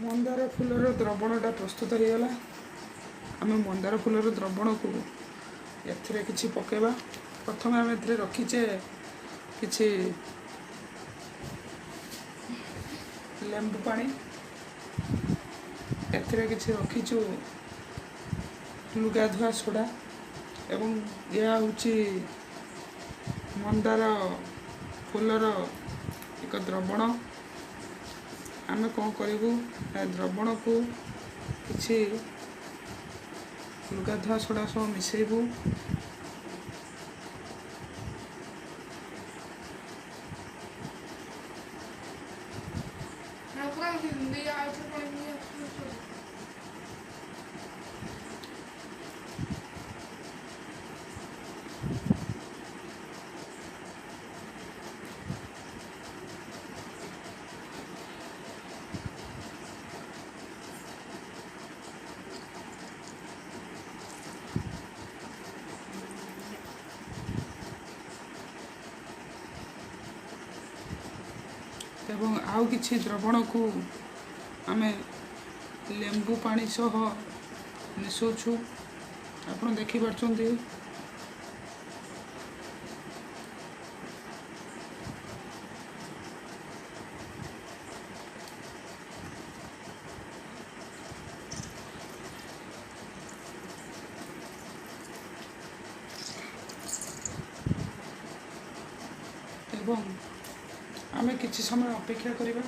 ମନ୍ଦାର ଫୁଲର ଦ୍ରବଣଟା ପ୍ରସ୍ତୁତ ହେଇଗଲା। ଆମେ ମନ୍ଦାର ଫୁଲର ଦ୍ରବଣକୁ ଏଥିରେ କିଛି ପକାଇବା। ପ୍ରଥମେ ଆମେ ଏଥିରେ ରଖିଛେ କିଛି ଲେମ୍ବୁ ପାଣି, ଏଥିରେ କିଛି ରଖିଛୁ ଲୁଗା ଧୁଆ ସୋଡ଼ା, ଏବଂ ଏହା ହେଉଛି ମନ୍ଦାର ଫୁଲର ଏକ ଦ୍ରବଣ। ଆମେ କ'ଣ କରିବୁ, ଏ ଦ୍ରବଣକୁ କିଛି ଲୁଗା ଧୁଆ ସୋଡ଼ା ସହ ମିଶାଇବୁ। ପୁରା ହିନ୍ଦୀ ଆଉ ଥରେ। ଏବଂ ଆଉ କିଛି ଦ୍ରବଣକୁ ଆମେ ଲେମ୍ବୁ ପାଣି ସହ ମିଶାଉଛୁ, ଆପଣ ଦେଖିପାରୁଛନ୍ତି। ଏବଂ ଆମେ କିଛି ସମୟ ଅପେକ୍ଷା କରିବା।